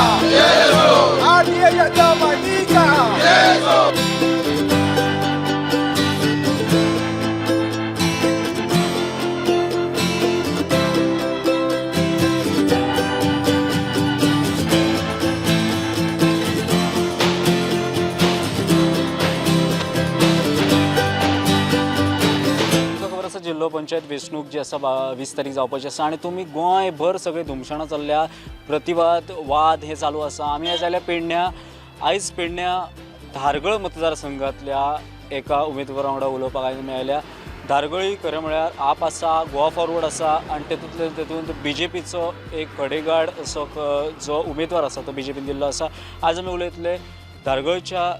Bharatiya Janata party का। तुमकां खबर आसा, जिल्लो पंचायत वेंचणूक जी आसा 20 तारीख जावपाची आसा आनी तुमी गोंयभर सगळे धुमशणां चल्ल्या, प्रतिवाद वाद हे चालू आसा. आमी आयज जाल्यार पेडण्या, आयज पेडण्या धारगळ मतदारसंघांतल्या एका उमेदवारा वांगडा उलोवपाक आयज आमी आयल्या. धारगळी खरें म्हळ्यार आप आसा, गोवा फॉरवर्ड आसा आनी तेतूंतले तेतूंत बी जे पीचो एक खडेगाड असो जो उमेदवार आसा तो बी जे पीन दिल्लो आसा. आज आमी उलयतले धारगळच्या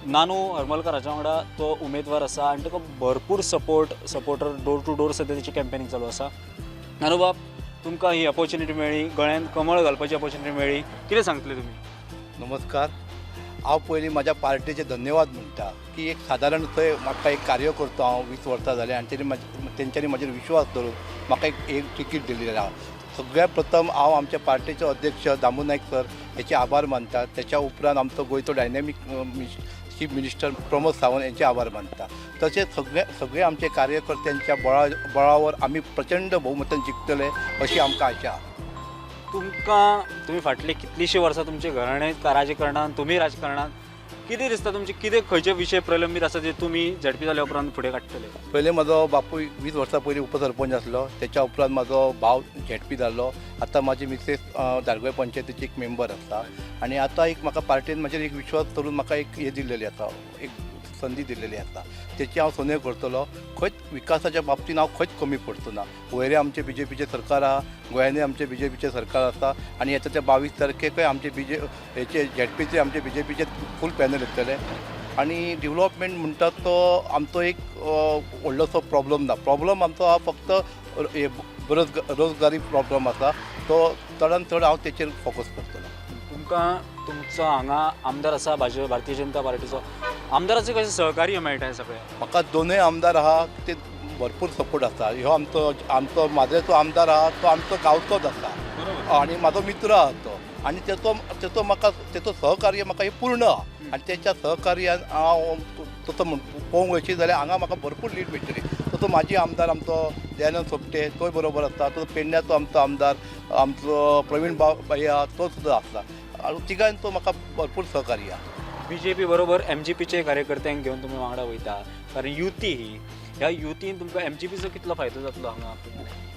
नानू हरमलकाराच्या वांगडा, तो उमेदवार आसा आनी ताका भरपूर support, supporter, door to door सद्या तेची कॅम्पेनींग चालू आसा. नानू बाब, तुमकां ही ऑपॉर्च्युनिटी मेळ्ळी, गळ्यान कमळ घालपाची ऑपॉर्च्युनिटी मेळ्ळी, कितें सांगतले तुमी? नमस्कार. हांव पयलीं म्हाज्या पार्टेचे धन्यवाद म्हणटा की एक सादारण थंय म्हाका एक कार्य करता हांव 20 वर्सां जालीं आनी तेणी तेंच्यांनी म्हाजेर विश्वास दवरून म्हाका एक एक तिकीट दिल्ली आहा. सगळ्या प्रथम हांव आमच्या पार्टेचो अध्यक्ष दामू नायक सर हेचे आभार मानता. त्याच्या उपरांत आमचो गोंयचो dynamic chief minister Pramod Sawant यांचे आभार मानता. तशेंच सगळे सगळे आमचे कार्यकर्त्यांच्या बळावर आमी प्रचंड बहुमतान जिखतले अशी आमकां आशा आहा. तुमकां, तुमी फाटलीं कितलींशीं वर्सां तुमचें घराणें राजकारणान, तुमी राजकारणान, कितें दिसता तुमचे, कितें खंयचे विशय प्रलंबीत आसा जे तुमी झेडपी जाल्या उपरांत फुडें काडटले? पयलें म्हजो बापूय 20 वर्सां पयलीं उपसरपंच आसलो. तेच्या उपरांत म्हाजो भाव झेडपी जाल्लो. आतां म्हाजी मिसेस धारगळ पंचायतीची एक मेंबर आसा आनी आतां एक म्हाका पार्टेन म्हाजेर एक विश्वास दवरून म्हाका एक हें दिल्लेली आसा, एक संदी दिल्लेली आसा, तेची हांव सोने करतलो. खंयच विकासाच्या बाबतीन हांव खंयच कमी पडचो ना. वयरय आमचें बी जे पीचें सरकार आहा, गोंयानूय आमचें बी जे पीचें सरकार आसा आनी येता त्या 22 तारखेकय आमचे बी जे हेचे झेडपीचे, आमचे बी जे पीचे फूल पॅनल येतले. आनी डिवलपमेंट म्हणटा तो आमचो एक व्हडलोसो प्रॉब्लम ना. प्रॉब्लम आमचो हा फक्त हे रोजगारी प्रॉब्लम आसा, तो चडान चड हांव तेचेर फोकस करतलो. तुमकां तुमचो हांगा आमदार आसा, भाजप, भारतीय जनता पार्टीचो आमदाराचें कशें सहकार्य मेळटा हें सगळें? म्हाका दोनूय आमदार आहा ते भरपूर सपोर्ट आसा. ह्यो आमचो आमचो माद्रेचो आमदार आहा तो आमचो गांवचोच आसा आनी म्हाजो मित्र आहा तो आनी तेचो तेचो म्हाका तेचो सहकार्य म्हाका हें पूर्ण आहा आनी तेच्या सहकार्यान हांव तसो म्हण पळोवंक वचीत जाल्यार हांगा म्हाका भरपूर लीड मेळटली. तसो म्हाजी आमदार आमचो दयानंद सोपटे तोय बरोबर आसता. तसो पेडण्याचो आमचो आमदार आमचो प्रवीण भाई आहा तो सुद्दां आसता आनी तिगांचो म्हाका भरपूर सहकार्य आहा. बी जे पी बरोबर एम जी पीचे कार्यकर्त्यांक घेवन तुमी वांगडा वयता, कारण युती ही, ह्या युतीन तुमकां एम जी पीचो कितलो फायदो जातलो हांगा?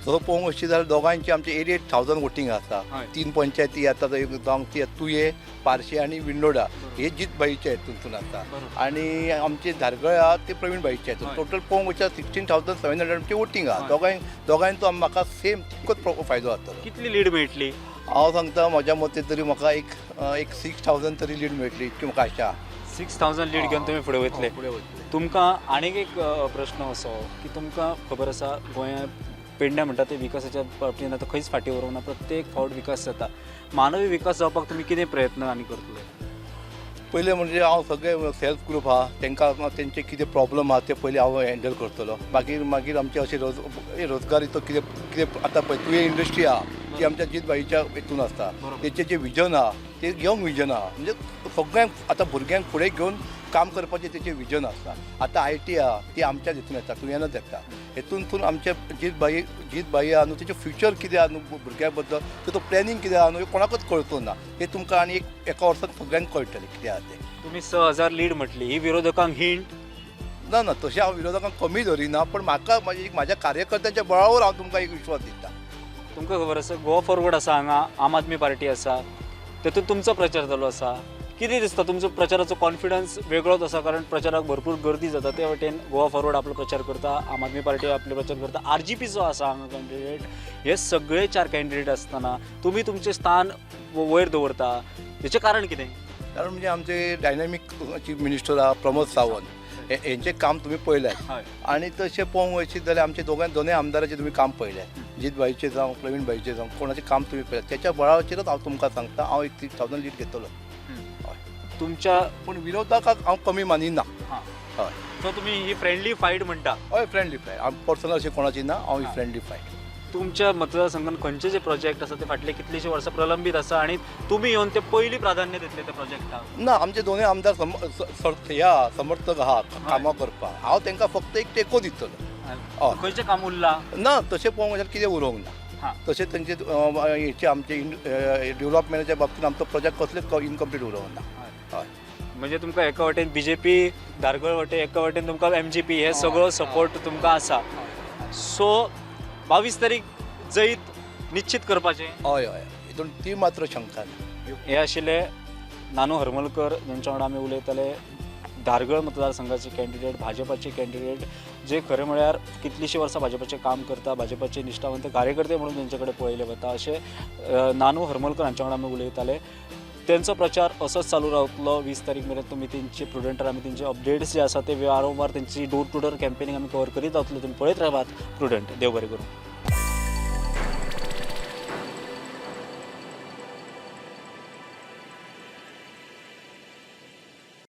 तसो पळोवंक वचशी जाल्यार दोगांयची आमची 88,000 वोटींग आसा. तीन पंचायती आतां जावं ती तुये, पार्शे आनी विंडोडा हे जीत भाईच्या हितून आसा आनी आमचे धारगळ आहा ते प्रवीण भाईच्या हितून. टोटल पळोवंक वचत 16,700 आमची वोटींग आहा. दोगांयचो म्हाका सेम तितकोच फायदो जातलो. कितली लीड मेळटली? हांव सांगता, म्हज्या मते तरी म्हाका एक एक 6,000 तरी लीड मेळटली इतकी म्हाका आशा आहा. 6,000 लीड घेवन तुमी फुडें वयतले? फुडें वयतले. तुमकां आनीक एक प्रश्न असो की तुमकां खबर आसा, गोंयांत पेडण्या म्हणटा ते विकासाच्या बाबतींत आतां खंयच फाटीं उरूंक ना, प्रत्येक फावट विकास जाता. मानवी विकास जावपाक तुमी कितें प्रयत्न आनी करतले? पयलें म्हणजे हांव सगळे सेल्फ ग्रूप आहा तांकां तेंचे कितें प्रॉब्लम आहा ते पयलीं हांव हँडल करतलो. मागीर मागीर आमचे अशे रोजगारीचो कितें कितें, आतां पळय तुवें इंडस्ट्री आहा ती आमच्या जीत भाईच्या हितून आसता. तेचें जें विजन आहा तें यंग विजन आहा, म्हणजे सगळ्यांक आतां भुरग्यांक फुडें घेवन काम करपाचें तेचें विजन आसता. आतां I T आहा ती आमच्याच हितून येता, तुवेंनच येता. हेतूनसून आमचे जीत भाई आहा न्हू, तेचें फ्युचर कितें आहा न्हू भुरग्यां बद्दल, तेचो प्लॅनिंग कितें आहा न्हू, हें कोणाकूच कळचो ना. हें तुमकां आनी एक एका वर्सान सगळ्यांक कळटलें कितें आहा तें. तुमी 6,000 लीड म्हटली, ही विरोधकांक हिंट? ना ना, तशें हांव विरोधकांक कमी धरिना, पण म्हाका म्हाज्या कार्यकर्त्यांच्या बळावर हांव तुमकां एक विश्वास दिता. तुमकां खबर आसा, गोवा फॉरवर्ड आसा हांगा, आम आदमी पार्टी आसा, तेतून तुमचो प्रचार चालू आसा. कितें दिसता, तुमचो प्रचाराचो कॉन्फिडन्स वेगळोच आसा, कारण प्रचाराक भरपूर गर्दी जाता. ते वटेन गोवा फॉरवर्ड आपलो प्रचार करता, आम आदमी पार्टी आपलो प्रचार करता, आर जी पीचो आसा हांगा कॅन्डिडेट. हे सगळे चार कॅन्डिडेट आसतना तुमी तुमचें स्थान वयर दवरता, हेचें कारण कितें? कारण म्हणजे आमचे डायनॅमीक चीफ मिनिस्टर आहा प्रमोद सावंत हेंचें काम तुमी पळयल्यात. आनी तशें पळोवंक वचीत जाल्यार आमचे दोनूय आमदाराचें तुमी काम पळयल्यात, जीत भाईचें जावं प्रवीण भाईचें जावं, कोणाचें काम तुमी पळयल्यात. तेच्या बळाचेरच हांव तुमकां सांगता, हांव एक 6,000 लीड घेतलो. तुमच्या पूण विरोधकाक हांव कमी मानिना. हय. सो तुमी ही फ्रेंडली फायट म्हणटा? हय, फ्रेंडली फायट. हांव पर्सनल अशें कोणाची ना, हांव फ्रेंडली फायट. तुमच्या मतदारसंघात खंयचे जे प्रोजेक्ट आसा ते फाटले कितलीशीं वर्सां प्रलंबीत आसा आनी तुमी येवन ते पयली प्राधान्य दितले त्या प्रोजेक्टाक? ना, आमचे दोनूय आमदार ह्या समर्थक आहा कामां करपाक. हांव तांकां फक्त एक तेंको दितलो. हय. खंयचें काम उरलां? ना, तशें पळोवंक गेल्यार कितें उरोवंक ना. तशें तेंचे हेचे आमचे डेव्हलपमेंटाच्या बाबतींत आमचो प्रोजेक्ट कसलेच इनकम्प्लीट उरोवंक ना. हय. म्हणजे तुमकां एका वटेन बीजेपी धारगळ वटेन, एका वटेन तुमकां एमजीपी, हे सगळो सपोर्ट तुमकां आसा. सो 22 तारीख जैत निश्चित करपाचें. हय हय, हितून ती मात्र शंका ना. हे आशिल्ले नानू हरमलकर, जेंच्या वांगडा आमी उलयताले, धारगळ मतदारसंघाचे कॅन्डिडेट, भाजपाचे कॅन्डिडेट, जे खरें म्हळ्यार कितलींशीं वर्सां भाजपाचें काम करता, भाजपाचे निश्ठावंत कार्यकर्ते म्हणून तेंचे कडेन पळयले वता अशे नानू हरमलकर हांच्या वांगडा आमी उलयताले. तेंचो प्रचार असोच चालू रावतलो 20 तारीख मेरेन. तुमी तेंचे प्रुडंटार आमी तेंचे अपडेट्स जे आसा ते वारंवार तेंची डोर टू डोर कॅम्पेनींग आमी कवर करीत रावतले. तुमी पळयत रावात प्रुडंट. देव बरें करूं.